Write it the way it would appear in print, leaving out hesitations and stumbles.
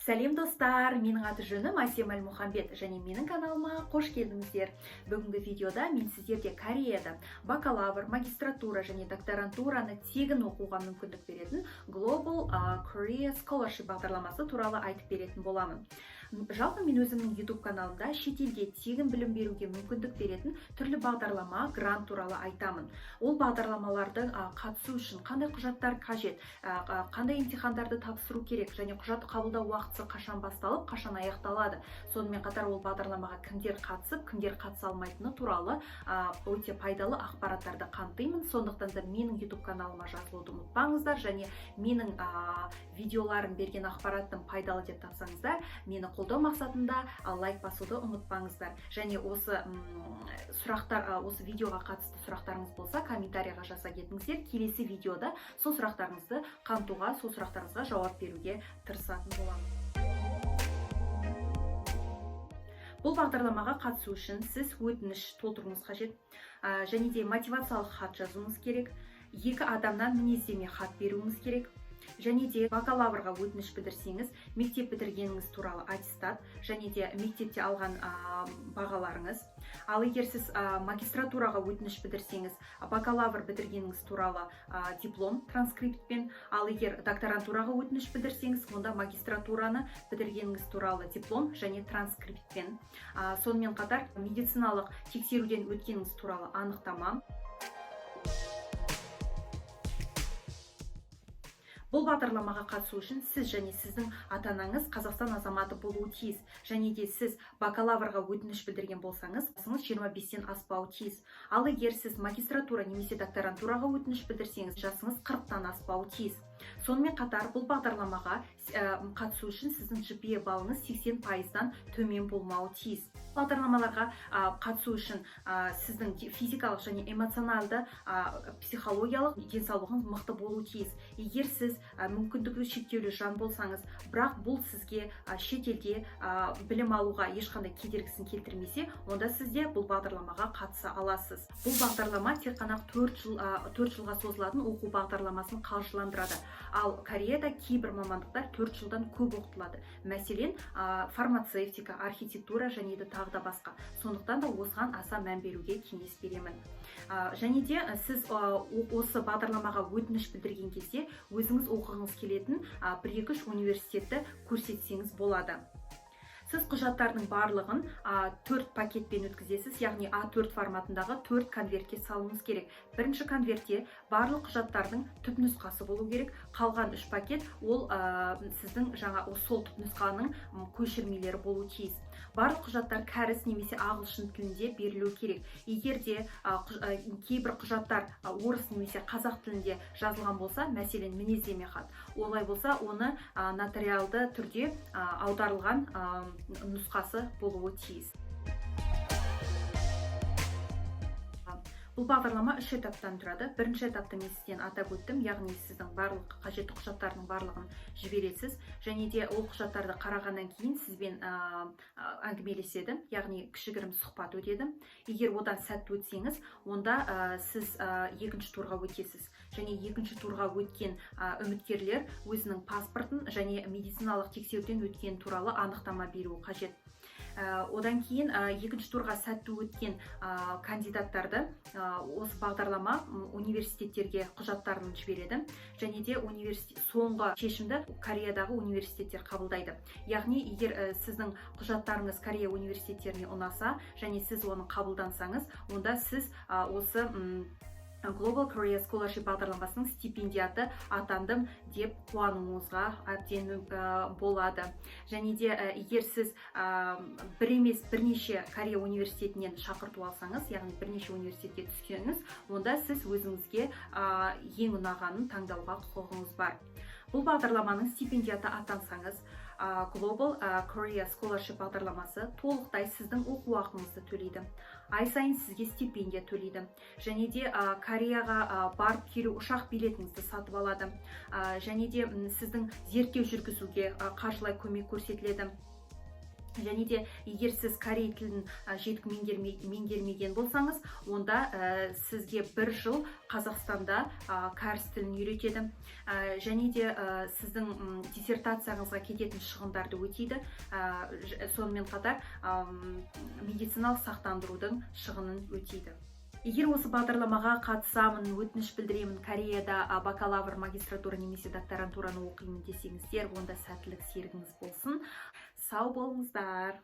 Сәлем, достар! Менің аты жөнім Әсем Әлмұхамбет және менің каналыма қош келдіңіздер. Бүгінгі видеода мен сіздерге Кореяда бакалавр, магистратура және докторантураны тегін оқуға мүмкіндік беретін Global Korea Scholarship бағдарламасы туралы айтып беретін боламын. Жалпы, мен өзімнің YouTube каналымда шетелде тегін білім беруге мүмкіндік беретін түрлі бағдарлама, грант туралы айтамын. Ол бағдарламалардың қатысу үшін қандай құжаттар қажет, қандай емтихандарды тапсыру керек және құжат қабылдау уақыты қашан басталып, қашан аяқталады, сонымен қатар ол бағдарламаға кімдер қатысып, кімдер қатыса алмайтыны туралы өте пайдалы ақпараттарды қамтимын. Сондықтан да менің YouTube каналыма жазылуды ұмытпаңыздар және менің видеоларым берген ақпараттың пайдалы деп тапсаңыздар, мені қолдау мақсатында лайк басуды ұмытпаңыздар. Және осы сұрақтар, осы видеоға қатысты сұрақтарыңыз болса, комментарийға жаза кетіңіздер. Келесі видеода сол сұрақтарыңызды қамтуға, сол сұрақтарыңызға жауап беруге тырысатын боламын. Бұл бағдарламаға қатысу үшін сіз өтініш толтыруыңыз қажет, және де мотивациялық хат жазуыңыз керек, екі адамнан мінездеме хат беруіңіз керек және де бакалаврға өтініш білдірсеңіз, мектеп бітіргеніңіз туралы аттестат және де мектепте алған бағаларыңыз. Ал егер сіз магистратураға өтініш білдірсеңіз, бакалавр бітіргеніңіз туралы диплом транскриптпен, ал егер докторантураға өтініш білдірсеңіз, онда магистратураны бітіргеніңіз туралы диплом және транскриптпен, сонымен қатар медициналық тексеруден өткеніңіз туралы анықтама. Бұл бағдарламаға қатысу үшін сіз және сіздің ата анаңыз Қазақстан азаматы болуы тиіс және де сіз бакалаврға өтініш білдірген болсаңыз, жасыңыз 25-тен аспауы тиіс. Ал егер сіз магистратура немесе докторантураға өтініш білдірсеңіз, жасыңыз 40-тан аспауы тиіс. Сонымен қатар бұл бағдарламаға қатысу үшін сіздің GPA балыңыз 80%-дан төмен болмауы тиіс. Бағдарламаларға қатысу үшін сіздің физикалық және эмоционалды, психологиялық денсаулығыңыз мықты болуы тиіс. Егер сіз мүмкіндігі шектеулі жан болсаңыз, бірақ бұл сізге шетелде білім алуға ешқандай кедергісін келтірмесе, онда сіз де бұл бағдарламаға қатыса аласыз. Бұл бағдарлама тек қана 4 жыл, 4 жылға созылатын оқу бағдарламасын қаржыландырады. Ал Кореяда кейбір мамандықтар 4 жылдан көп оқытылады, мәселен, фармацевтика, архитектура және де тағы да басқа. Сондықтан да осыған аса мән беруге кеңес беремін. Және де сіз осы бағдарламаға өтініш білдірген кезде өзіңіз оқығыңыз келетін бір, екі, үш университетті көрсетсеңіз болады. Сіз құжаттардың барлығын төрт пакетпен өткізесіз, яғни А4 форматындағы төрт конвертке салуыңыз керек. Бірінші конвертте барлық құжаттардың түпнұсқасы болу керек. Қалған үш пакет ол сіздің жаңа сол түпнұсқаның көшірмелері болуы тиіс. Барлық құжаттар кәріс немесе ағылшын тілінде берілуі керек. Егер де кейбір құжаттар орыс немесе қазақ тілінде жазылған болса, мәселен, мінездеме хат, олай болса, оны нотариалды түрде аударылған нұсқасы болуы тиіс. Бұл бағдарлама үш этаптан тұрады. Бірінші этапты мен сізден атап өттім, яғни сіздің барлық қажетті құжаттардың барлығын жібересіз және де ол құжаттарды қарағаннан кейін сізбен әңгімелеседі, яғни кішігірім сұхбат өтеді. Егер одан сәтті өтсеңіз, онда сіз екінші турға өтесіз және екінші турға өткен үміткерлер өзінің паспортын және медициналық тексеруден өткен туралы анықтама беруі қажет. Одан кейін екінші турға сәтті өткен кандидаттарды осы бағдарлама университеттерге құжаттарын жібереді және де университет соңғы шешімді Кореядағы университеттер қабылдайды. Яғни егер сіздің құжаттарыңыз Корея университеттеріне ұнаса және сіз оны қабылдансаңыз, онда сіз осы Global Korea Scholarship бағдарламасының стипендиаты атандым деп қуануыңызға әбден болады. Және де егер сіз бір емес, бірнеше Корея университетінен шақырту алсаңыз, яғни бірнеше университетке түссеңіз, онда сіз өзіңізге ең ұнағанын таңдауға құқығыңыз бар. Бұл бағдарламаның стипендиаты атансаңыз, Global Korea Scholarship бағдарламасы толықтай сіздің оқу ақыңызды төлейді, ай сайын сізге стипендия төлейді және де Кореяға барып келу ұшақ билетіңізді сатып алады, және де сіздің зерттеу жүргізуге қаржылай көмек көрсетіледі. Және де егер сіз корей тілін жетік меңгермеген болсаңыз, онда сізге бір жыл Қазақстанда кәріс тілін үйретеді. Және де сіздің диссертацияңызға кететін шығындарды өтейді. Сонымен қатар медициналық сақтандырудың шығынын өтейді. Егер осы бағдарламаға қатысамын, өтініш білдіремін, Кореяда бакалавр, магистратура немесе докторантураны оқимын десеңіздер, онда сәттілік серігіңіз болсын. Сау болыңыздар!